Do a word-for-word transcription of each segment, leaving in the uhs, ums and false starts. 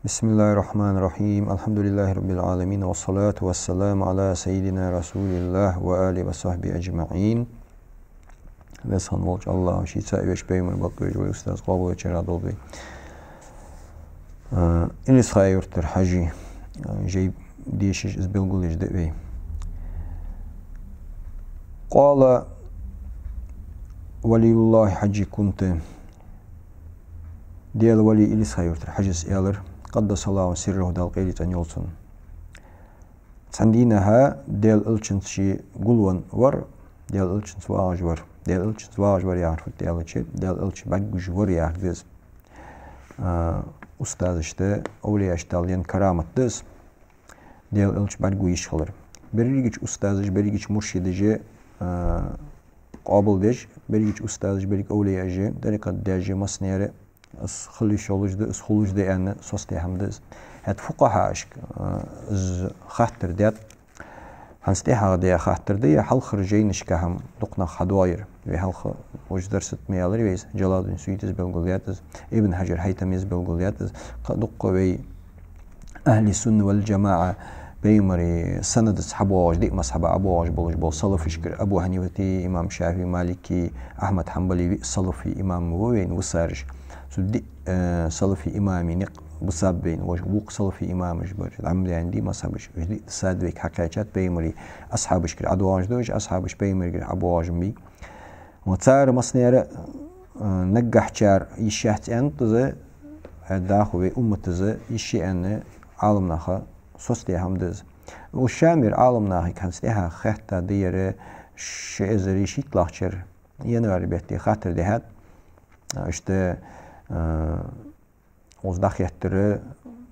بسم الله الرحمن الرحيم. الحمد لله رب العالمين. والصلاة والسلام على سيدنا رسول الله وآله وصحبه أجمعين. Веза хинна волча АллахӀа ший цаӀ веш, пайхамара бакъвеш вай устаз къоабалвеча ра долда вай. А, Илисха-Юртара Хьажий, а, жай дешаш, из белгалъеш да вай. قال ولي الله حجي كنت. Даьла вали Илисха-Юртара Хьажас аьлар, قدس الله سره, Дала къайле цӀена йойла цун. Цхьан дийнахьа Даьла Элчанца ше гулвенна вар, Даьла Элчанца вагӀаш вар. Даьла Элчанца вагӀаш вар яхар фуд аьлча, Даьла Элча бӀаргагуш вар яхар да из. А, устазашта, овлияашта Дала денна карамат да из. Даьла Элча бӀаргагу йиш хилар. Берригача устазаша, берригача муршидаша, а, къоабалдеш, берригача устазаша, берригача овлияаша, тӀарикъат деш массане а, из хила йиш йолаш да, из хулаш да аьнна, соцадаь хӀама да из. ХӀаьта фукъахӀашка, а, из хаттар даьд. ХӀанз тӀехьагӀа даь хаттар да, е хьалхарча жайнашка хӀама дукха нах хьадоагӀа яр. Вай хьалха вож дарсат ма ялар вайца, Джалалуддин Суютис белгалдаьд из, Ибн Хьаджар ХӀайтамис белгалдаьд из, кхы дукха вай ахӀли сунна вал джамаӀа, пайхамара санадаца хьабоагӀаш, диъ мазхӀаба хьабоагӀаш болаш бола салафашкара, Абу Хьанифати, имам ШафиӀи, Малики, Ахьмад Хьанбали, виъ салафий имам ва вайна висараш. Цу диъ, э, салафий имама никъ бусаб вайна, вож вукх салафий имамаш бар, дӀа ма даьннадий мазхӀабаш, уж диъ сад вайга хьакхаьчад, пайхамара асхьабашкара ӀодоагӀаш да уж, асхьабаш пайхамарагара хьабоагӀаш ма бий. Ва цар массане а, э, наггахьчар йиш яц аьннад из, хӀаьта дӀахо вай умматаша йиш я аьнна, Ӏаламнаха соцадаь хӀама да из. Уж Шамера Ӏаламнахага хӀанз тӀехьа хаттар даьр, ши эзар шийтталагӀча шера январь бетта хаттар даьхад. Иштта, э, Укхаза дӀахеттар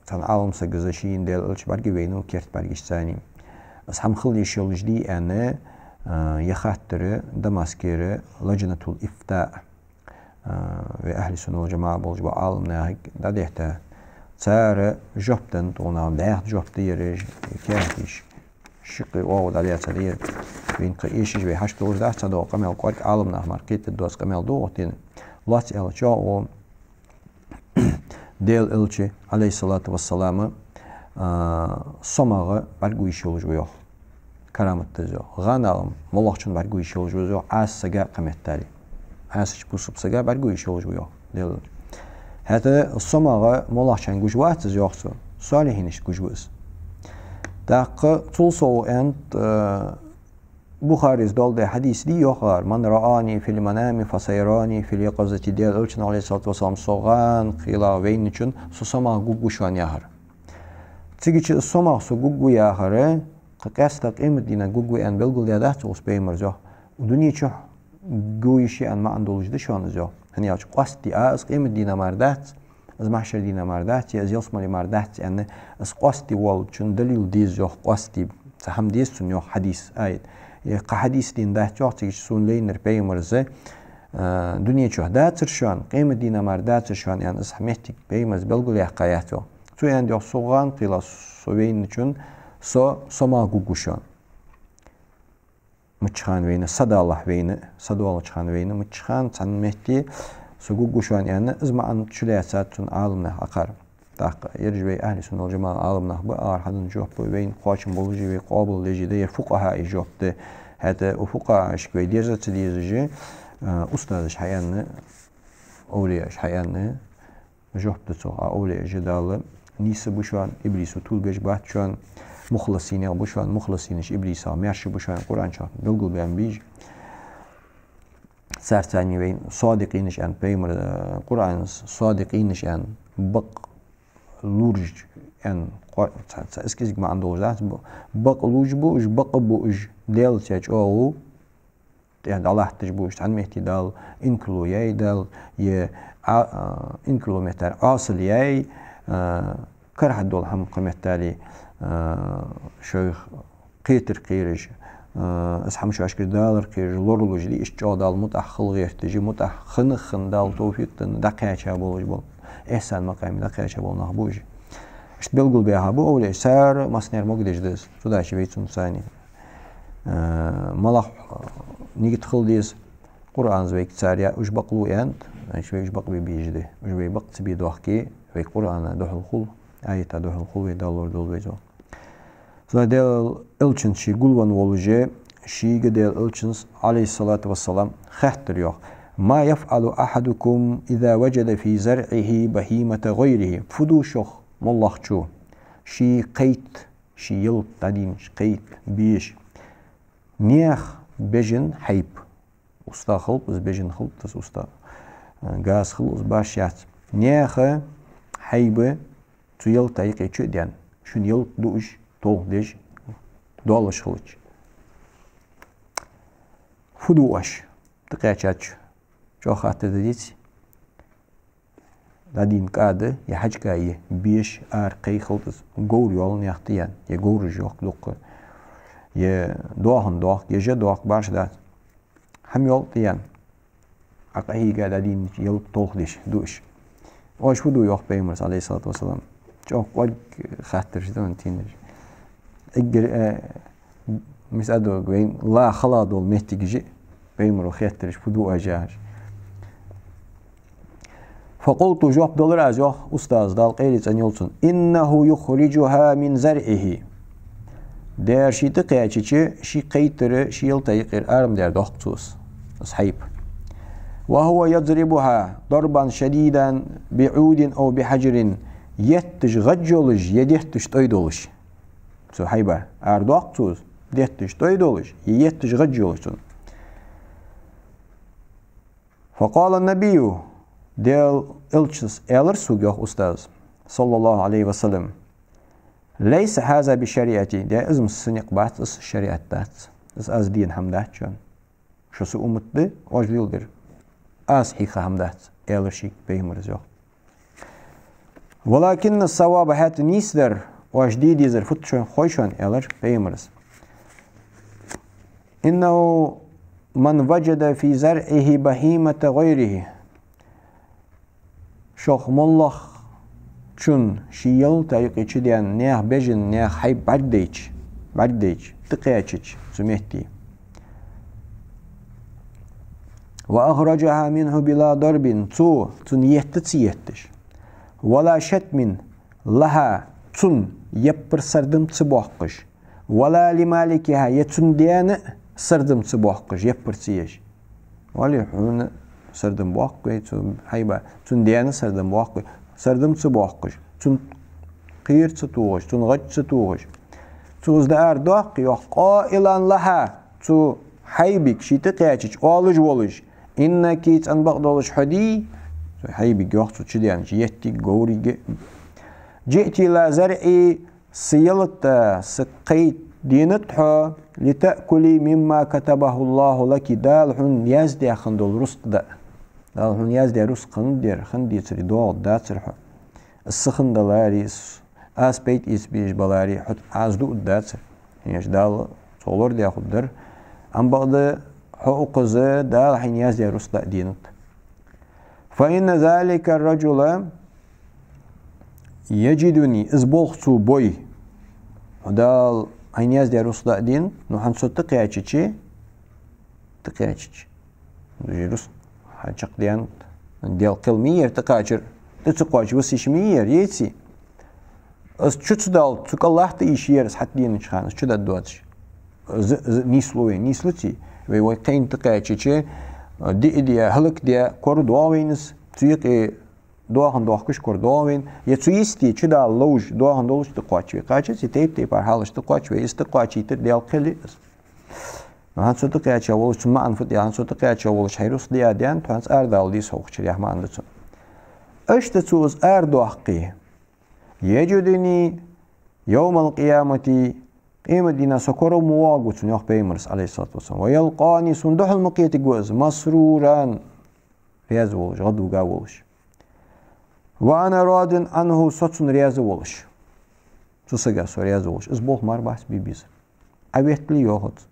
цхьан Ӏаламсага, из шийна Даьла Элча бӀаргавайнав керта бӀаргашца. Из хӀама хила йиш йолаш дий аьнна, а, е хаттар Дамаскера Ладжнатул ИфтаӀ, а, вай ахӀли сунна вал джамаӀа болаш бола Ӏаламнахага дӀадахьийта. Цар жоп деннад тхона, бӀаьха жоп даьр, каьхаташ ши-кхо оагӀув дӀалаьца даьр. Вайна кхы эшаш, вай хьашт долаш дац, цхьадола къамаьл кӀоарга Ӏаламнаха мара кхетаргдоаца къамаьл да укх тӀа. Лоацца аьлча, оагӀув Даьла Элча, Ӏалайхи ссалату вассалам, а, сомагӀа бӀаргагу йиш йолаш ва йоах. Карамат да из йоах. ГӀанагӀа моллагӀчунна бӀаргагу йиш йолаш ва из йоах, Ӏаса сага кхаметтали. Ӏасача бусалба сага бӀаргагу йиш йолаш ва йоах Даьла Элча. ХӀаьта сомагӀа моллагӀчарна гуш вац из йоах цо, солихӀинашта гуш ва из. ТӀаккха цул совгӀа аьннад, а, Бухарес доаладаь хьадис дий йоах: «من رآني في المنام فسيراني في اليقظة», Даьла Элчано, Ӏалайхи ссалату вассалам, со гӀанкхийла вайначунна, со сомагӀа гургва шоана яхар. Цигача из сомагӀа со гургва яхар, кхы къаьстта къематдийнахьа гургва аьнна белгалдаьдац укхаза пайхамара йоах. Дунен чу гу йиш я аьнна маӀан долаш да шоана из йоах. ХӀана аьлча къоастаде а из къематдийнахьа мара дац, из махьшара дийнахьа мара дац, е из ялсмале мара дац аьнна, из къоастаде волчун далил деза йоах, къоастаде. Цхьа хӀама деза цунна йоах хьадис, аят. Е кхы хьадис дийна дац йоах, цигача сона лайнар пайхамара, а, дунен чу дацар шоана, къематдийнахьа мара дацар шоана аьнна, из моттиг пайхамара белгалъяьккха яц йоах. Цо аьннад йоах: со гӀанкхийла со вайначунна, со сомагӀа гургва шоана. Мичча хана вайна, са далахь вайна, са доалача хана вайна, мичча хана цхьан метте со гургва шоана аьнна, из маӀан чулаьцад цун Ӏаламнаха акхар. ТӀаккха ераш вай ахӀли сунна вал джамаӀа Ӏаламнах ба, акхар хьаденна жоп вайна кхоачам болаш а, вай къоабалдеш а да, ер фукъахӀаий жоп да. ХӀаьта укх фукъахӀашка вай дерза ца дезаш а, а, устазаша хьааьнна, овлияаша хьааьнна, жоп да цох. А овлияаш Дала нийса ба шоана, иблисо тувлабеш бац шоана, мухласинех ба шоана, мухласинаш иблисах маьрша ба шоана, Къуръан чу белгалбаьнна ба уж. Царца цхьана вайна содикъинаш аьнна пайхамара, Къуръана содикъинаш аьнна, бакълувш аьнна, кхо-, цхьа, цхьа кӀезига маӀан долаш дац, б-, бакълувш ба уж, бакъ ба уж, Даьлаца чӀоагӀо тӀехьа дӀалатташ ба уж, цхьан метте Дала инкарло яьй, Дала е Ӏа-, а, инкарло меттара Ӏосал яьй, а, карахьа дола хӀама кхаметтали, а, шоайх кхетар кхераш, а, из хӀама шоашкара далар кхераш, лоралуш дий, иштта чӀоагӀа Далла мутӀахь хила гӀерташ, мутӀахь хинна-хинна Дала товфикъ денна дӀакхаьча болаш бола, ихьсан макъаме дӀакхаьча бола нах ба уж. Иштта белгалбаьха ба овлияаш, цар массанера могадеш да из, цудухьа вай цунца цхьана Э, малагӀа нигат хила деза? Къуръана вайга цар яь уж бакълу аьннад, значит, вай уж бакъбе безаш да. Уж вай бакъ ца бе доахке, вай Къуръана духьал хул, Аята духьал хул вай, Дала лорадолда вай из. Цу Даьла Элчанца ше гулвенна волаш, шийга Даьла Элчанца, Ӏалайхи ссалату вассалам, хаьттар йоах: «ما يفعل أحدكم إذا وجد في زرعه بهيمة غيره؟» Фу ду шух моллагӀчо, ший кхайт, ший ялат дӀадийнача кхайт, беш, наьха бежан хьайба. Уста хилба из, бежан хилба из уста. Газ хилба из, башха яц. Наьха хьайба цу ялата юкъе чу а даьнна, шун ялат дуаш, толхадеш, доаллаш хилча. Фу ду оаш? ТӀакхаьчача чӀоагӀа хаттар да, деций? ДӀадийна кӀа да, е хьажкӀа я, беш, ара кхайт хилба из, говр йола наьха тӀа янна, е говраш йохк дукха, е доахан дохк, е жа дохк, башха дац. ХӀама йола тӀа янна, Ӏа къахьийга дӀадийна ялат толхадеш дуаш. Оаш фу ду, йоах Пайхамара, Ӏалайхи ссалату вассалам. ЧӀоагӀа кӀоарга хаттараш да вайна тийнараш. Эггара, э, мисал да вайна ла хала дола моттигаш я Пайхамара хеттараш, фу ду оаш яхаш. «فقلت», жоп делар аз, йоах устаза, Дала къайле цӀенйойла цун: «إنه يخرجها من زرعه». Дера ше тӀакхаьчача, ший кхайтара, ший ялата юкъера ара ма даьр доаккх цо из, из хьайба. «وهو يضربها ضربا شديدا بعود أو بحجر». Етташ гӀаж йолаш, е детташ тӀой долаш. Цу хьайба ара доаккх цо из, детташ тӀой долаш, е етташ гӀаж йолаш цун. «فقال النبي», Даьла Элчас аьлар сога, йоах устаза, саллаллахӀу Ӏалайхи ва саллам: «ليس هذا بالشريعة», де, из-м са никъ бац, из шариӀат дац, из аз дена хӀама дац шоана. Шо са уммат да, оаш леладер аз хьийха хӀама дац, аьлар шийга Пайхамара, йоах. «ولكن الصواب», хӀаьта нийса дар, оаш де дезар фуд шоана хой шоана, аьлар Пайхамара. «إنه من وجد في زرعه بهيمة غيره». Шух моллагӀчун ший ялата юкъе чудаьнна наьха бежан, наьха хьайба бӀаргадайча, бӀаргадайча, тӀакхаьчача цу метте. «وأخرجها منه بلا ضرب», цо цунна етта ца етташ. «ولا شتم لها», цунна яппара сардам ца боаккхаш. «ولا لمالكها», е цун даьна сардам ца боаккхаш, яппара ца еш. Вале, хьона сардам боаккх вай цу хьайба, цун даьна сардам боаккх вай. Сардам ца боаккхаш, цун кхера ца тохаш, цун гӀаж ца тохаш. Цо из дӀаара доаккхе, йоах, «قائلا لها», цу хьайбага ше тӀакхаьчача оалаш волаш: «إنك», цӀена бакъдолаш хьо дий, цу хьайбага, йоах, цу чудаьннача еттига, говрага: «جئت إلى زرعي», са ялата, са кхайта денад хьо, «لتأكلي مما كتبه الله لك», Дала хьона яздаь хинна дола рузкъа даа. Дала хьона яздаь рузкъа хиннадер, хинна децаре доагӀаргдацар хьо. Из са хинна даларе, из аз пайда эца безаш баларе, хьо аз дуаргдацар. ХӀана аьлча Дала цох лорадаь хургдар. Ам бакъда хьо укхаза Дала хьайна яздаь рузкъа даа денад. «فإن ذلك الرجل يجدني», из болх цо бой. Дала хьайна яздаь рузкъа даа денад, ну, хьона со тӀакхаьчача, тӀакхаьчача. Рузкъа хьачакхдаьннад, Даьла кхел ма йий ер тӀакхачар, тӀа ца кхоачаш виса йиш ма йий ер, еций? Из чу ца даллалца, цу кӀаллахьа тӀаийша я ер, из хьатӀаденача хана, из чударгдоацаш. Из, из нийслу вайна, нийслуций? Вай, вай кхайна тӀакхаьчача, диъ а даь, хӀалакдаь, корадоагӀа вайна из, цу юкъе доахан доахкаш корадоагӀа вайна, е цу йисте чудала ловш, доахан долаш тӀакхоач вай. Кхачац, е тайп-тайпара хьалаш тӀакхоач вай, из тӀакхоачийтар Даьла кхел я из. Ну, хьона со тӀакхаьча волаш, цун маӀан фуд аьлча, хьона со тӀакхаьча волаш хьай рузкъа диа денад, хьоца арадала деза хьо укх чура, яха маӀан да цун. Иштта цо из арадоаккхе, «يجدني يوم القيامة», къематдийнахьа со кора ма воагӀаргва цунна, йоах Пайхамара, Ӏалайхи ссалату вассалам. «ويلقاني», сона духьал ма кхетаргва из, «مسرورا», раьза волаш, гӀадвига волаш. «وأنا راض عنه», со цунна раьза волаш. Цу сага со раьза волаш. Из болх мара бац бе безар. Ӏа веттале, йоах цо,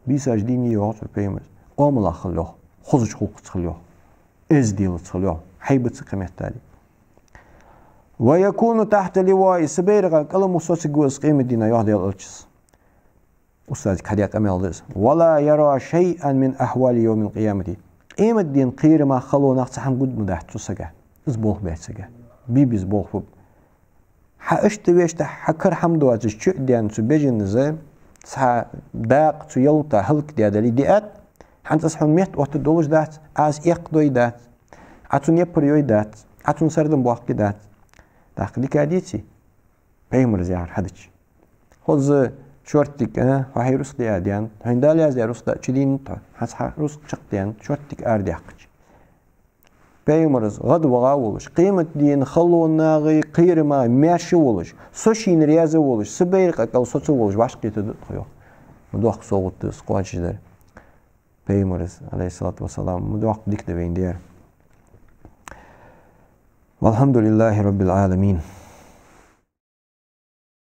бийсаш дийне, йоах цо, Пайхамара, оамалах хила, йоах, хозача гӀулакхаца хила, йоах, эзделаца хила, йоах, хьайбаца, кхыметтел. «ويكون تحت لوائي», са байракха кӀал ма соцаргва из къематдийнахьа, йоах Даьла Элчас. Устаза кхы даь къамаьл да из. «ولا يرى شيئا من أهوال يوم القيامة». Къематдийнахьа кхерама халонах цхьа хӀама гургдац цу сага. Из болх баьча сага. Бе беза болх ба. Хьа иштта вешта, хьа кара хӀама доацаш чу а даьнна цу бежанас, цхьа дакъа цу ялута хӀалакдаь дале, диат, хӀанз аз хьона метта оттаргдолаш дац, аз эккхадой дац, Ӏа цунна яппар йой дац, Ӏа цунна сардам боаккхий дац. ТӀаккха дика деций? Пайхамарас яхар хьадича. Хоза шортига, а, хьо хьай рузкъа диа даьнна, хьайна Дала яздаь рузкъа чудийннад хьо, хӀанз хьа рузкъа чакхдаьннад, шортига арадаьккхача. Пайхамарас гӀадваха волаш, къематдийнахьа халонагӀий кхерамагӀий маьрша волаш, со шийна раьза волаш, са байракъа кӀал соца волаш, вӀашагӀкхетаргда тхо, йоах. Ма доккха совгӀат да из кхоачашдар. Пайхамарас, Ӏалайхи ссалату вассалам, ма доккха дика да вайна даьр. والحمد لله رب العالمين.